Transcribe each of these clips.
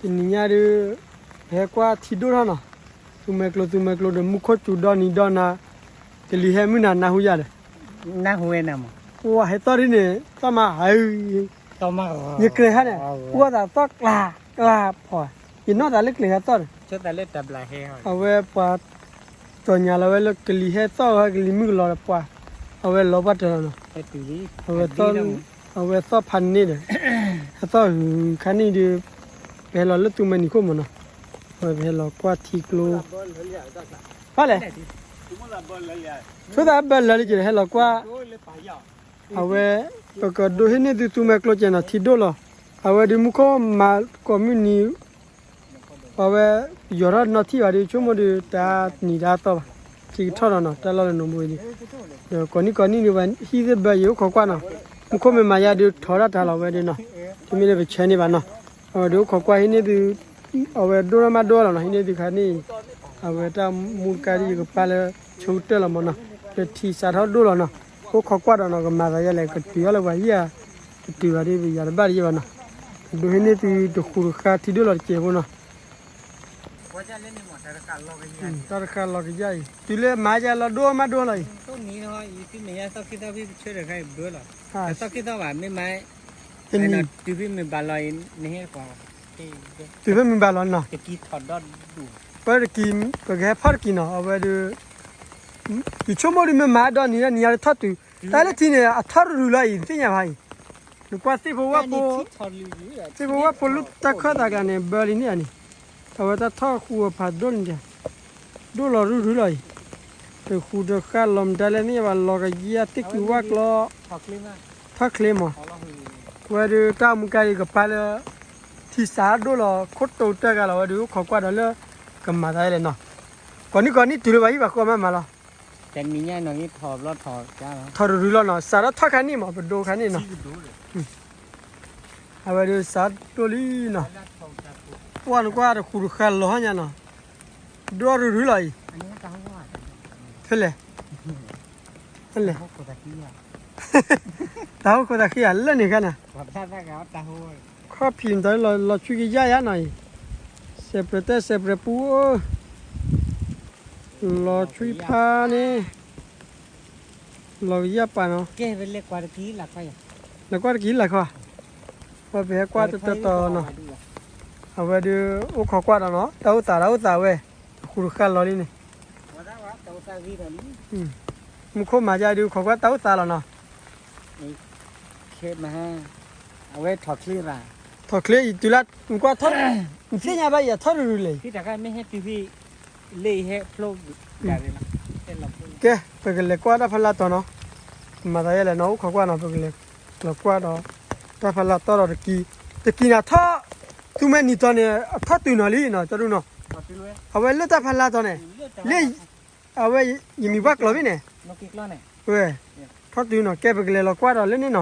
တနံၤညါဒုး ပဟဲကွၢ်ထံဒိၣ်ထီၣ်နီၤ, သူမှဲကျိ သူမှဲကျိဒီး မူခိၣ်စူၤဒီနံၤဒီနၤ, ကလံၤဟဲမုၢ်နၤနၢ်ဟူယၤဒီး, နၢ်ဟူဝဲနၤမး, ပှၤဟဲသီၣ်ဒ်န့ၣ် သီၣ်မးဟး, ယကျဲၤဟါန့ၣ်, ပှၤသးသီၣ်ကျါကျါဖီ, ယနီၢ်သးလၢကျဲၤဟဲသီၣ်န့ၣ်, အဝဲပှၤ ကၠီညါလီၤဝဲလၢကလံၤဟဲသီၣ်ဝဲ ကလံၤမုၢ်ကလီၤဒီးပှၤ, အဝဲလီၤပှၢ်တၢၢ်လီၤနီၤ, အဝဲသီၣ်ဖးန့ၣ်ဒီး, ဟဲသီၣ်ဟုခါန့ၣ်ဒီး, ပဟဲလီၤလၢသူမှဲနံၤခိၣ်မးနီၤ, အဝဲပဟဲလီၤကွၢ်ထံကျိ, ဘၣ်လဲၣ်, ဆိသးဘၢလၢာ်လၢက့ၤ ဟဲလီၤကွၢ်, အဝဲ ပကဒိဟ့ၣ်န့ၢ်သုသူမှဲကျိကဲနီၤ ထံဒိၣ်လီၤ, အဝဲဒုးမူခိၣ်မၤကိးမုၢ်နံၤ ပဝဲ ယီၤထီၣ်နီၢ်ထံၣ်ဘၣ်ဒီး ဆိကမိၣ်ဒီး တၢ်နံၤတၢ်သီဘၣ်, ထံကထီၣ်ဒီးနီၤ တၢ်လီၢ်လၢနဘိအံၤဒီး, ဒီးကိးနံၣ်ကိးနံၣ်ဒုး ပှၤဟံၣ်သ့ၣ်ဘၢယံၤ အိၣ်ခိးကွၢ်နီၤ, မူခိၣ်မ့ၢ်မၤယါဒုး ထီၣ်ဒၣ်တၢ်လီၤဝဲဒုးနီၤ, တမ့ၢ်လၢပဆဲန့ၢ်ဘၣ်နီၤ, အဝဲဒုးအိၣ်ခိးကွၢ်ဟံၣ်န့ၢ်သု, အဝဲဒိၣ်ထီၣ်မးဒိၣ်လီၤနီၤ ဟံၣ်န့ၢ်သုခါန့ၣ်, အဝဲတၢ်မူကါဒ်ယကပာ်လၢ ဆိကတၢၢ်လီၤမးနီၤ, လၢထံစးထီၣ်ဒိၣ်လီၤနီၤ, အိၣ်ခိးကွၢ်ဒီးနီၤ ကမၤသးယါလဲၣ် ကတုၤအီၤလၢပှၤဟံၣ်ဧါ, တတုၤဘၣ်ဒီး ပယၤတဘၣ်တယဲၢ်ဘၣ်နီၤ, ဒိးဟ့ၣ်န့ၢ်သုတဃူတဃါထံဒိၣ်လီၤတစဲးဖိနီၤ, တၢ်တဃါလီၤကယါအံၤ တုၤလၢမၤယါလီၤဒိၣ်မးဒိၣ်လီၤအံၤ, တနံၤ, တုၤဖဲမုၢ်ဘၣ်လီၤနီၤ, ပတကံၢ် ပကဟဲဖီၣ်တကံၢ်နီၤ အဝဲဒုး ယဆိကမိၣ်ဒုးမ့ၢ်မၤဒီးနံၤလၢနံၤညါလၢထီၣ်တုၤ, တၢ်လၢထံန့ၣ် အထီၣ်ရုၢ်ရုၢ်လီၤအံၤ သ့ၣ်ညါဘၣ်အံၤ, နကွၢ်သ့ၣ်ဖိဝၣ်ဖိ, သ့ၣ်ဖိဝၣ်ဖိလၢတၢ်ခၢၣ်သးတဂၤန့ၣ် ဘၢလံန့ၣ်ဧါန့ၣ်, အဝဲတၢ်ထီၣ်ဃူအဖးဒိၣ်န့ၣ်, ဒိၣ်လီၤရုၢ်ရုၢ်လီၤအံၤ, တဃူတဃါလီၤမတၤလဲၣ်န့ၣ်ဘၣ် လီၤကယါသ့ၣ်ကုၤဝၣ်ကျီ, ထီၣ်ချ့မး, ဝဲဒုးတၢ်မူကါအံၤကပာ်လၢ ထံစးဒိၣ်လီၤ ခိၣ်တိတၢ်ဂၤလီၤ ဝဲဒုးအိၣ်ခိးကွၢ်ဒီးလၢ ကမၤသးလဲၣ်နီၤ, ကိးနံၣ်ကိးနံၣ်တုၤလၢပှၤဟံၣ်ပှၤဃီမးမးလီၤ, တနံၤညါနီၤ ထီၣ်ရုၢ်ရုၢ်လီၤနီၤ စးထီၣ်ထီၣ်ခါန့ၣ်မး ပဒိခါန့ၣ်နီၤ, အဝဲဒုးစးဒိၣ်လံနီၤ, ပှၢ်နကွၢ်တဃူတဃါလီၤညါနီၤ, ဒိၣ်ရုၢ်ရုၢ်လီၤအံၤ, ဖဲလဲၣ်, ဖဲလဲၣ်, တၢ်ဟိခိၣ်တၢ်ဃံဧါ လၢန့ၣ်ခါန့ၣ် ခီၣ်ဖံးမတၤလီၤ လီၤဆွံကယါယါနီၤအံၤ, စဲးပြဲးတဲစဲးပြဲးပူဧၢ, လီၤဆွံဖးန့ၣ်, လီၤကယါပာ်နီၤ, လဲၤကွၢ်တကံၢ်လၢ်ခီ, ပဟဲကွၢ်တတီၤတီၤနီၤ, အဝဲဒုးအိၣ်ခိးကွၢ်ဒီးနီၤ တၢ်အိၣ်သးတၢ်အိၣ်သးဝဲ, တဃူတဃါလီၤလံန့ၣ် မူခိၣ်မၤယါဒုး ခိးကွၢ်တၢ်အိၣ်သးလီၤနီၤ, အဝဲထီၣ်ချ့, ထီၣ်ချ့အံၤတုၤလၢ နကွၢ်ထီၣ်, နသ့ၣ်ညါဘၣ်ယၤထီၣ်ရုၢ်ရုၢ်လဲၣ်, ကဲ ပကလဲၤကွၢ်တၢ်ဖးလၢ်တီၤနီၤ, မၤသးယဲလဲၣ်နီၤ အိၣ်ခိးကွၢ်နီၤ ပကလဲၤလီၤကွၢ်ဒီး တၢ်ဖးလၢ်တီၤဒီးတကံၢ်, တကံၢ်န့ၣ်ထီၣ်, သူမ့ၢ်နံၤတီၤန့ၣ် အထီၣ်တုၤနီၤလံနီၤ ကၠီဒူနီၤ, အဝဲလၢတၢ်ဖးလၢ်တီၤန့ၣ်, လၢ အဝဲ ယမံၤဘၣ်ကျီၤဖဲန့ၣ်, ဝဲ, ထီၣ်တုၤနီၤ ကဲပကလဲၤလီၤကွၢ်ဒီးလၢန့ၣ်နီၤ,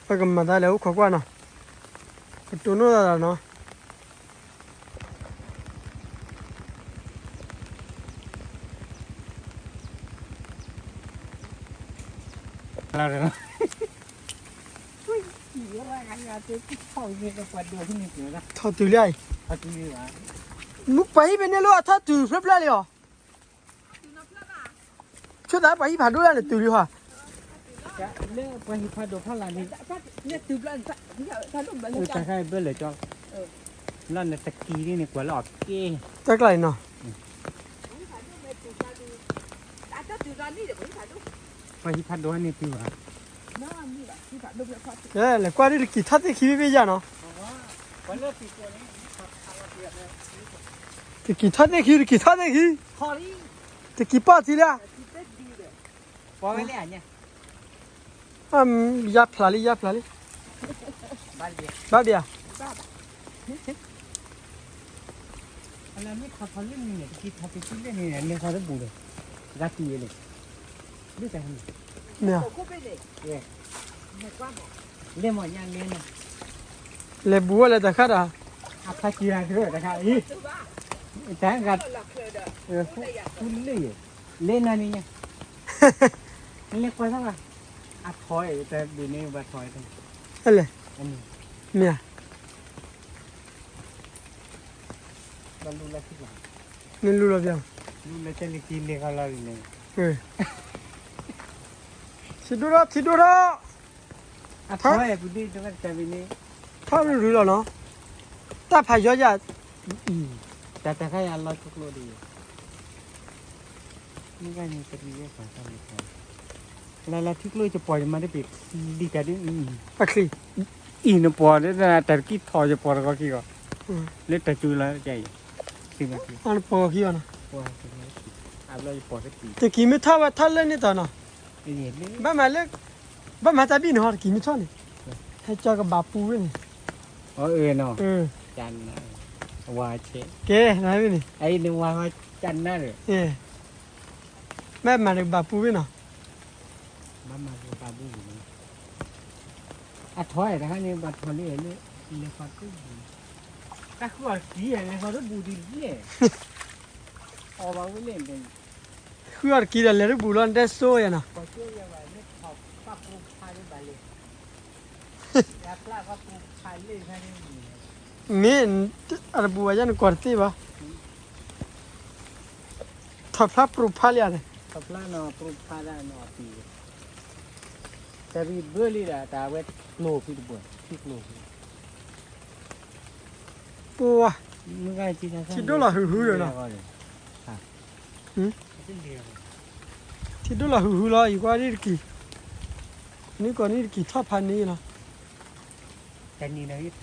ပကမၤသးလဲၤအိၣ်ခိးကွၢ်နီၤ, ပတိၢ်နီၣ်သးနီၤ, ထီၣ်တုၤလံအံၤ, မုၢ်ပှၤဟံၣ်ဖဲန့ၣ်လၢအထီၣ်တုၤဖျၢၣ်ဖျၢၣ်လံအီၤ, ဆိသးပှၤဟံၣ်ဖးဒိၣ်လၢန့ၣ်တုၤလံဟီ, တၢ်ကျါအံၤနီၤ, လဲၤကွၢ်ဒ်တကံၢ်ထီၣ်သ့ၣ်ခံဘ့ၣ်ယၤနီၤ, တကံၢ်ထီၣ်သ့ၣ်ခံ တကံၢ်ထီၣ်သ့ၣ်ခံ, တကံၢ်ပီၢ်ထံလၢ, ယါဖျါလံ ယါဖျါလံ, ဘၣ်ဘၣ်ဧါ, မ့ၢ်, လဲၤဘူးဝဲလဲၤတခါဒီး, တခါအံၤ, တခါ, လဲၤနၤန့ၣ်ညါ, လဲၤကွၢ်သးဘၣ်, အထီၣ်, တဘ့ၣ်န့ၣ်ဘၣ်ထီၣ်, လဲၤ, မ့ၢ်ဧါ. နလူလီၤပျီ, ထံဒိၣ်ထီၣ် ထံဒိၣ်ထီၣ်, ထီၣ်ရူၤရူၤလီၤနီၤ, တၢ်ဖးယီၤယၤ, တၢ်တခါယၤလီၤဆိကျိဒ်, လၢလၢထံကျိယပှၤယမၤတဘ့ၣ်, ဒ်ကဒ်, ပချံ, အံၤနပှၤလၢတၢ်တကံၢ်ထီၣ်ယပှၤတဂီၤခံဂီၤ, လၢတၢ်စူၤလၢယၤအံၤ, နပှၤဂီၤခံဂီၤနီၤ, တကံၢ်မ့ၢ်ထီၣ်ဝဲထီၣ်လၢန့ၣ်တီၤနီၤ, ဘၣ်မၤလၢ, ဘၣ်မၤတၢ်ဘံၣ်န့ၣ်ဟီတကံၢ်မ့ၢ်ထီၣ်န့ၣ်, ဟဲကၠီကဘၣ်ပူၤဝဲန့ၣ်, ကဲ, နမ့ၢ်န့ၣ်, ဘၣ်မၤတကဘၣ်ပူၤဝဲနီၤ, ဘၣ်မၤတကဘၣ်ပူၤ, အထီၣ်တခါန့ၣ် ဘၣ်ထီၣ်လၢ, လဲၤဃီၤတဘူၣ်, တၢ်ဃုအီၤတကံၢ် လဲၤဃီၤတဘူၣ်ဒ်လဲၣ်, အီၣ်ဘၣ်ဝဲလဲၣ်, ဃုအီၤတကံၢ်ဒီးလဲၤတဘူၣ်လီၤ နတဲစိယၤနီၤ, မ့ၢ်, အတဘူၣ်ဘၣ်ယၤနကွၢ်တသ့ဘၣ်, ထီၣ်ဖျါပြိဖးလံဧါန့ၣ်, တၢ်ဘံၣ်ဘၢလံဒီး တၢ်ဝဲကျိၤဖံတဘိ, ထံကျိၤဖံ, ပှၤ, ထံဒိၣ်လီၤဟုဟုဒီးနီၤ, ထံဒိၣ်လီၤဟုဟုလီၤ ယကွၢ်ဒ်တကံၢ်, နံၣ်ကီးနံၣ်တကံၢ်ထီၣ်ဖးန့ၣ်လီၤ, တနံၤဒီးဟ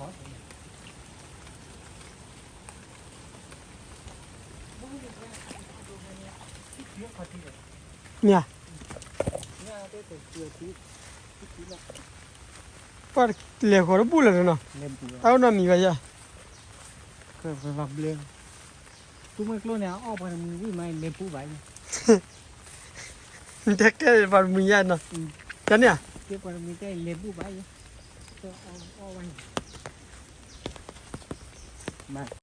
ံၣ်ထီၣ် မ့ၢ်ဧါ, ပှၤလဲၤဃီၤတဘူၣ်လၢာ်နီၤ, တၢ်အိၣ်နီတမံၤဘၣ်ယၤ, ဘျၢ, သူမွဲကျိန့ၣ် အီၣ်ပှၤတမှံၤဝံၣ်မး လဲၤဘူၣ်ဘၣ်ယၤ, တဲကဲပှၤတမှံၤယၤနီၤ, တၢ်န့ၣ်ဧါ, ပှၤတမှံၤတဲလဲၤဘူၣ်ဘၣ်ယၤ, အီၣ်ဝဲ, မၤ